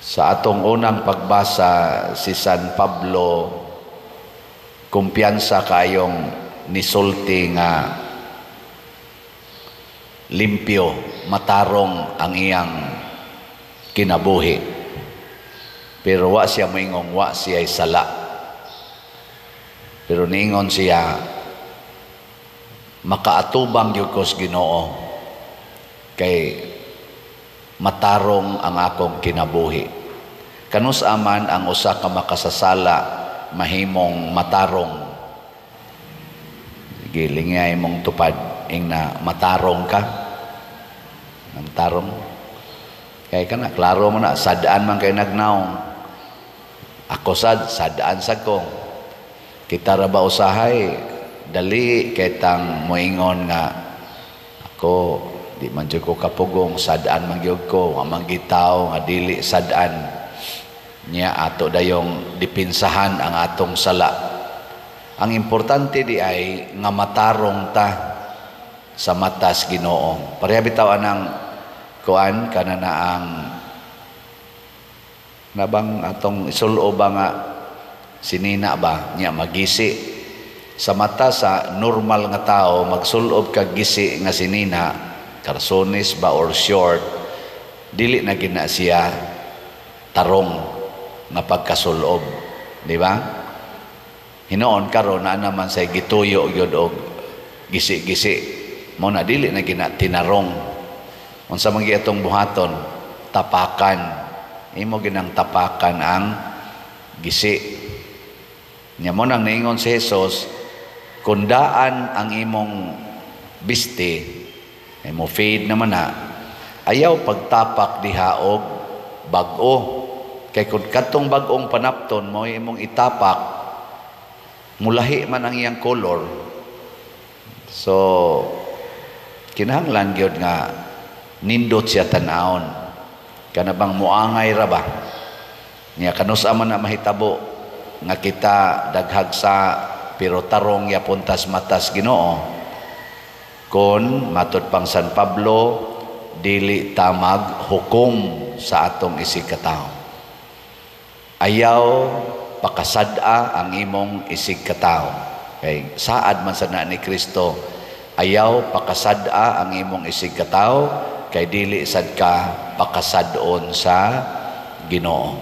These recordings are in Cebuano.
Sa atong unang pagbasa, si San Pablo kumpiyansa kayong nisulti nga limpyo, matarong ang iyang kinabuhi. Pero wa siya moingong wa siya sala. Pero niingon siya, "Makaatubang gyud ko sa Ginoo kay matarong ang akong kinabuhi." Kanus aman ang usa ka makasasala mahimong matarong? Gilingay mong tupad, ing na matarong ka. Ang tarong. Kay kana klaro mo na, sadaan man kay nagnaong. Ako sad, sadaan sad ko. Kita ra ba usahay dali kay tang moingon nga ako di man jud ko kapugong, sadaan man gyud ko, wa man gitaw nga dili sadaan niya. Ato dayong dipinsahan ang atong sala. Ang importante di ay nga matarong ta sa matas Ginoo. Pareha bitaw anang kuan kana na ang nabang atong isulo ba nga sinina ba niya magisi. Sa mata sa normal nga tao, magsulob kag gisi nga sinina, karsones ba or short, dili na gina siya tarong nga pagkasulob, di ba? Hinoon karon na naman say gituyo gyud og gisi-gisi mo na, dili na gina tinarong. Unsa man atong buhaton? Tapakan. Imo ginang tapakan ang gisi nya. Mo nang niingon si Jesus, kung daan ang imong biste imo fade naman na, ayaw pagtapak diha og bag-o, kay kung katong bag-ong panapton mo imong itapak, mulahi man ang iyang color. So kinahanglan gyud nga nindot siya tan-awon, kana bang muangay ra ba niya. Kanus-a man na mahitabo nga kita daghag sa pero tarong yapon tas matas Ginoo kon matud pang San Pablo, dili ta maghukom sa atong isig katawo. Ayaw pakasad-a ang imong isig katawo, kay saad man sa na ni Kristo, ayaw pakasad-a ang imong isig katawo kay dili sad ka pakasad-on sa Ginoo.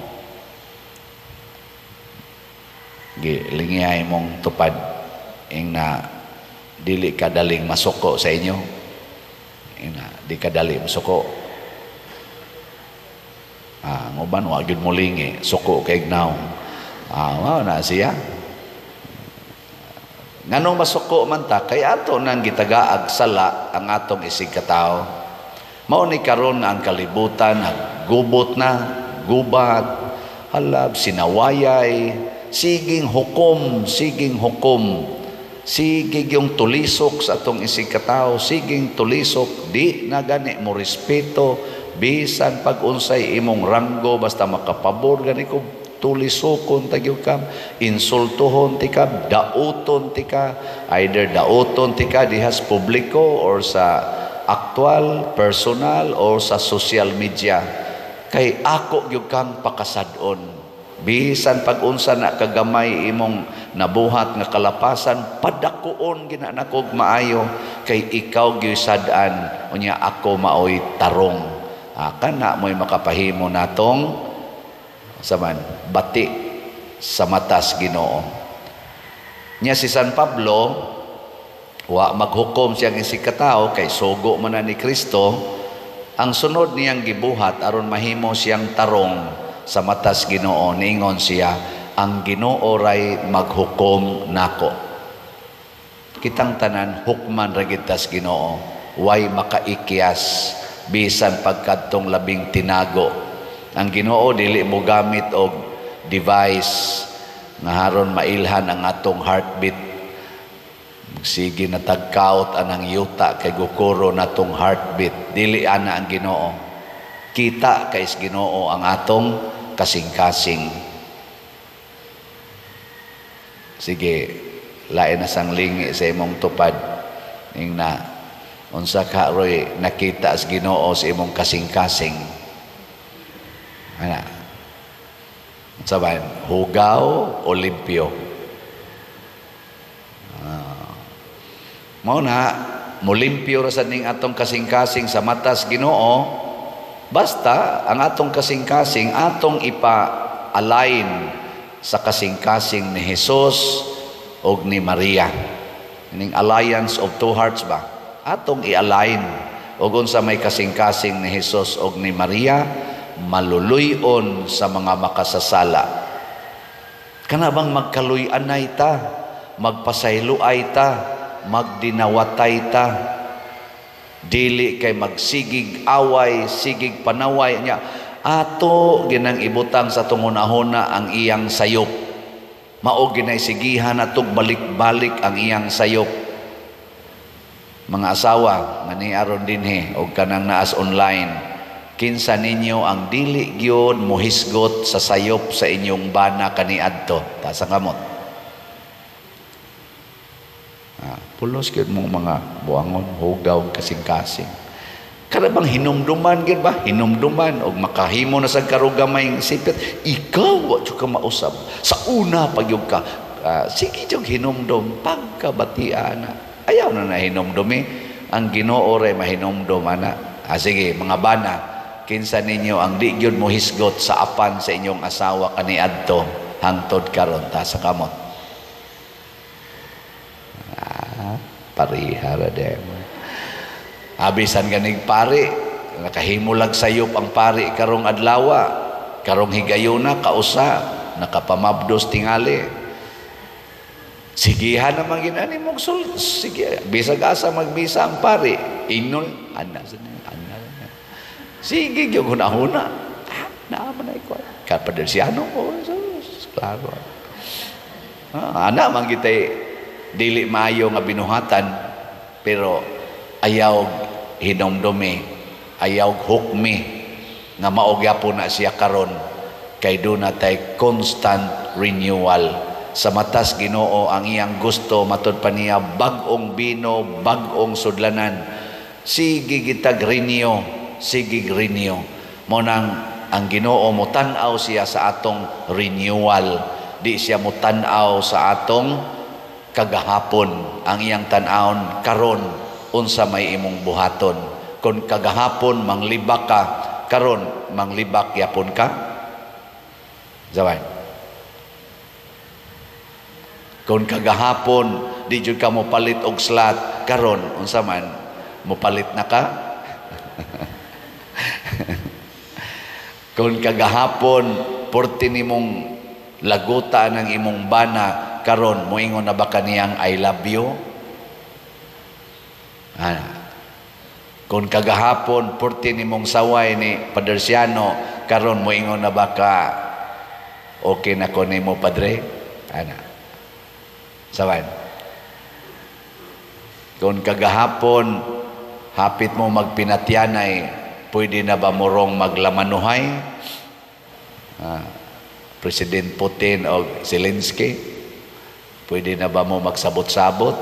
Lingiyay mong tupad, ing na dili ka daling masuko sa inyo. Ing na di ka dali masuko. Ah, nguban wa gyud mo lingi, suko kay gnaw. Ah, mao na siya. Nganong masuko man ta? Kay ato nang gitagaag sala ang atong isig katawo. Mao ni karon ang kalibutan naggubot na, gubat, halab, sinawayay, siging hukom, siging hukom, sige yung tulisok sa atong isig katawo, siging tulisok, di na gani mo respeto, bisan pag unsay imong ranggo, basta makapabor gani ko, tulisokon tagyo ka, insultuhon ti ka, dauton ti ka, either dauton ti ka dihas publiko or sa aktual, personal, or sa social media. Kay ako gyud kang pakasad-on. Bisan pag unsa na kagamay imong nabuhat nga kalapasan, padakuon gina nako maayo kay ikaw gyud sad-an, unya ako maoy tarong. Ah, kana mo'y makapahimo natong saman bati sa matas Ginoo. Nya si San Pablo wa maghukom siyang isig katawo kay sugo man na ni Kristo. Ang sunod niyang gibuhat aron mahimo siyang tarong sa matas Ginoo, ningon siya, "Ang Ginoo ray maghukom nako." Kitang tanan hukman ra gid tas Ginoo, way makaikyas bisan pagkadtong labing tinago. Ang Ginoo dili mo gamit og device nga haron mailhan ang atong heartbeat. Sige na tagkaot anang yuta kay gukuro natong heartbeat. Dili ana ang Ginoo. Kita kay Ginoo ang atong kasing-kasing. Sige, lain na sang lingi sa imong tupad. Ing na unsa ka roy nakita sa Ginoo sa imong kasing-kasing. Ana. Saban, hugaw o limpyo? Mao na molimpyo ra sad ning atong kasing-kasing sa matas Ginoo, basta ang atong kasing-kasing atong ipa-align sa kasing-kasing ni Jesus og ni Maria. Ning alliance of two hearts ba? Atong i-align og unsa may kasing-kasing ni Jesus og ni Maria, maluluy-on sa mga makasasala. Kana bang magkaluy-anay ta, magpasayloay ta, magdinawatay ta, dili kay magsigig away, sigig panaway nya. Ato ginang ibutang sa tungunahuna ang iyang sayop. Mao ginay sigihan atog balik-balik ang iyang sayop. Mga asawa nga aron dinhi og kanang naas online, kinsa ninyo ang dili gyud mohisgot sa sayop sa inyong bana kaniadto? Taas ang kamot. Pulos gyud mo mga buangon, hugaw kasing-kasing. Kada bang hinumduman gyud ba? Hinumduman og makahimo na sa karugamay sipit, ikaw wa jud ka mausab. Sa una pag yun ka, sige jud hinumdum pagkabatia na. Ayaw na na hinumdumi. Ang Ginoo ray mahinumdum ana. Sige, mga bana, kinsa ninyo ang di gyud mohisgot sa apan sa inyong asawa kaniadto hangtod karon? Ta sa kamot. Pareha ra dem. Abisan ganig pari, nakahimulag sayop ang pari karong adlawa, karong higayuna kausa, nakapamabdos tingali. Sigihan naman ginani mong sul, sige, bisag asa magbisa ang pari, ingnon ana sa ana. Sige gyud hunahuna. Naa man ay ko. Kapadersiano ko, klaro. Ana man kitay dili maayo nga binuhatan, pero ayaw hinumdumi, ayaw hukmi nga mao gyapon na siya karon, kay duna tay constant renewal sa matas Ginoo. Ang iyang gusto, matud pa niya, bag-ong bino, bag-ong sudlanan. Sige gitag renew, sige renew mo nang ang Ginoo motan-aw siya sa atong renewal, di siya motan-aw sa atong kagahapon. Ang iyang tan-awon karon, unsa may imong buhaton. Kung kagahapon manglibak ka, karon manglibak yapon ka. Zaway. Kung kagahapon di jud ka mopalit og slot, karon unsa man, mopalit na ka? Kung kagahapon porti nimong laguta ng imong bana, karon moingon na ba kaniyang "I love you"? Kung kagahapon porti nimong saway ni Padersiano, karon moingon na ba ka, "Okay na ko nimo, padre"? Ana. Sawan. Kung kagahapon hapit mo magpinatyanay, pwede na ba morong maglamanuhay? President Putin o Zelensky, pwede na ba mo magsabot-sabot?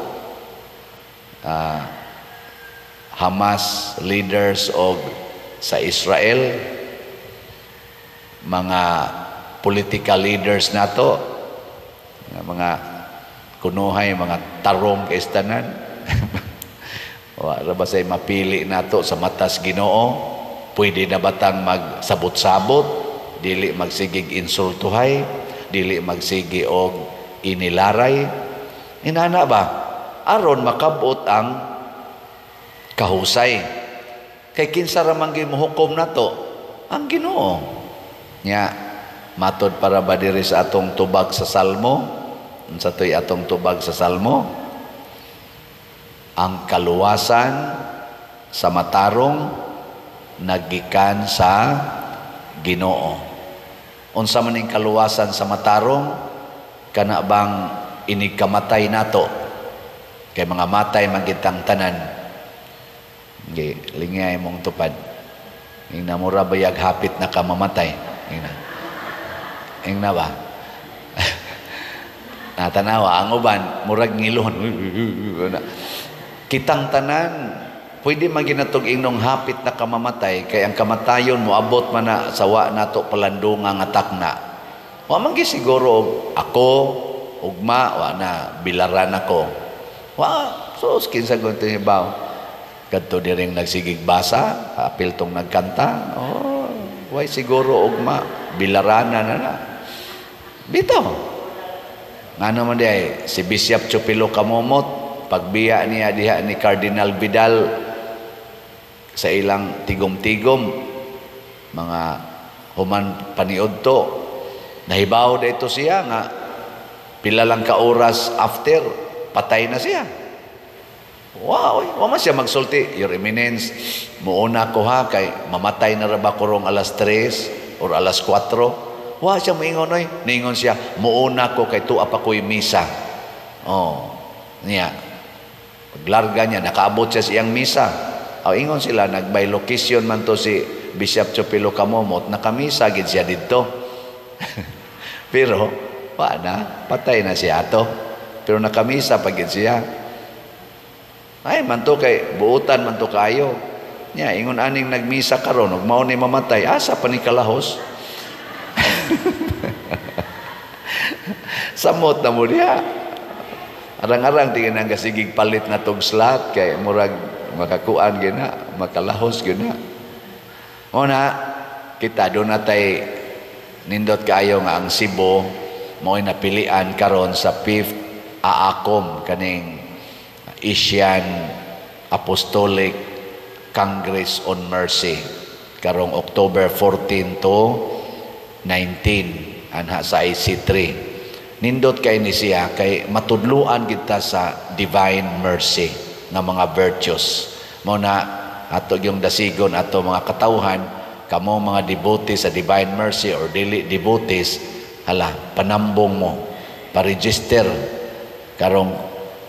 Hamas leaders o sa Israel, mga political leaders nato, mga kunuhay, mga tarong kaistanan. Wa ra ba say mapili nato sa matas Ginoo? Pwede na batang magsabot-sabot, dili magsigig insultuhay, dili magsigi og inilaray? Inana ba? Aron makabot ang kahusay. Kay kinsa ra man gimuhukom nato? Ang Ginoo. Nya matod para ba diri sa atong tubag sa Salmo? Unsa toy atong tubag sa Salmo? Ang kaluwasan sa matarong nagikan sa Ginoo. Unsa man ning kaluwasan sa matarong? Kana bang inigkamatay nato? Kay mga matay man kitang tanan. Gi lingay mong tupad. Ingna mura bayag hapit na ka mamatay. Ingna. Ingna ba? Natanawa ang uban murag ngilon. Kitang tanan pwede man ginatog inong hapit na kamamatay, kay ang kamatayon moabot man na sa wa nato palandunga nga takna. Wa man gyud siguro ako ugma wa na bilaran ako. Wa so kinsa gud hibaw. Kadto diring nagsigig basa, apil tong nagkanta. Oh, way siguro ugma bilarana na na. Bitaw. Ngano man diay si Bishop Chupilo Camomot pagbiya niya diha ni Cardinal Vidal sa ilang tigom-tigom mga human paniudto, nahibaw da ito siya nga pila lang ka oras after patay na siya. Wow, oy, wa man siya magsulti, "Your Eminence, muuna ko ha kay mamatay na ra ba ko rong alas 3 or alas 4." Wa siya moingon oy. Ningon siya, "Muuna ko kay tuwa pa ko'y misa." Oh, niya. Paglarga niya, nakaabot siya sa iyang misa. O ingon sila, nag-by location man to si Bishop Chupilo Camomot, nakamisa gid siya didto. Pero, wa na, patay na siya ato. Pero nakamisa pa gid siya. Ay, man to kay, buutan man to kayo. Nya, ingon aning nagmisa karon, ug mao ni mamatay, asa pa ni kalahos? Samot na mo diha. Arang-arang tingin ang kasigig palit na tog slot kay murag makakuan gina, makalahos gina. Una, kita doon natay nindot kaayo nga ang Cebu mo'y napilian karon sa 5th AACOM, kaning Asian Apostolic Congress on Mercy karong October 14 to 19 anha sa IC3. Nindot kay ni siya kay matudluan kita sa divine mercy nga mga virtues. Mao na ato yung dasigon ato mga katawhan, kamo mga devotees sa divine mercy or dili devotees, hala panambong mo, pa-register karong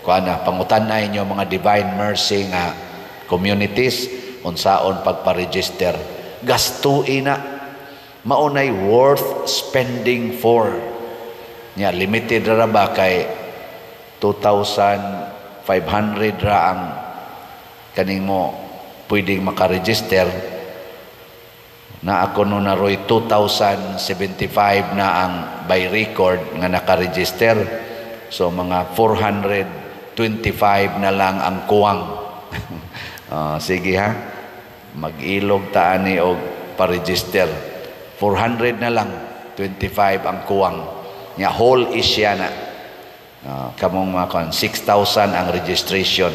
kuana, pangutan-ay nyo mga divine mercy nga communities unsaon pagpa-register. Gastuin na, maunay worth spending for. Nya limited ra ba kay 2,500 ra ang kaning mo pwedeng makaregister. Na ako no naroy 2,075 na ang by record nga nakaregister. So mga 425 na lang ang kuwang. Sige ha, mag-ilog ta ani og pa-register. 400 na lang, 25 ang kuwang. Nya whole Asia na. Kamong mga kon 6,000 ang registration.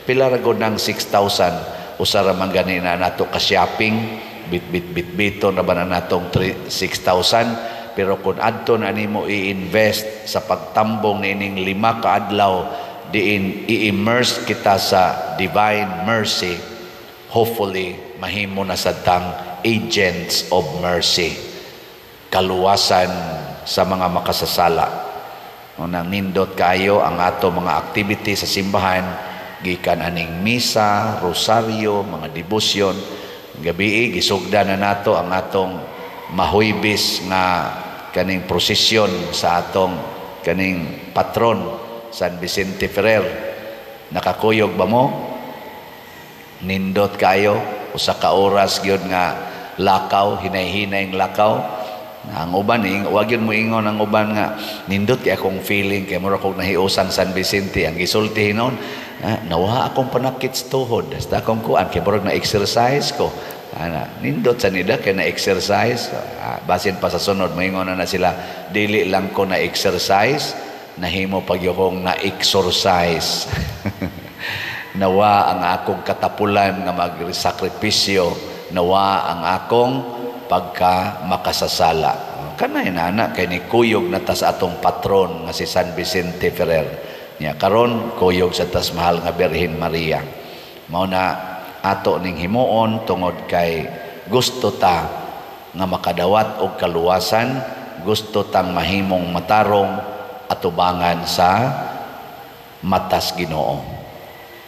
Pila ra gud ng 6,000? Usa ra man gani na nato ka shopping, bit bit bit biton ra ba na natong 6,000, pero kung adto na nimo i-invest sa pagtambong niining 5 ka adlaw diin i-immerse kita sa divine mercy, hopefully mahimo na sad tang agents of mercy, kaluwasan sa mga makasasala. Unang nindot kayo ang ato mga activity sa simbahan, gikan aning misa, rosaryo, mga debosyon. Gabii gisugda na nato ang atong mahuybis nga kaning prosesyon sa atong kaning patron San Vicente Ferrer. Nakakuyog ba mo? Nindot kayo, usa ka oras gyud nga lakaw, hinay-hinay ang lakaw. Ang uban, wag yun mo ingon ang uban nga nindot kay akong feeling kay mura kog nahiusan San Vicente. Ang gisulti hinon, nawa akong panakit sa tuhod, basta akong kuan kay murag na exercise ko. Ana, nindot sa nida kay na exercise. Basin pa sa sunod moingon na sila, dili lang ko na exercise, nahimo pag kong na exercise. Nawa ang akong katapulan nga magsakripisyo, nawa ang akong pagka makasasala. Kanay na anak kay ni kuyog na tas atong patron nga si San Vicente Ferrer. Nya karon kuyog sa tas mahal nga Birhen Maria. Mao na ato ning himuon tungod kay gusto ta nga makadawat og kaluwasan, gusto tang mahimong matarong atubangan sa matas Ginoo.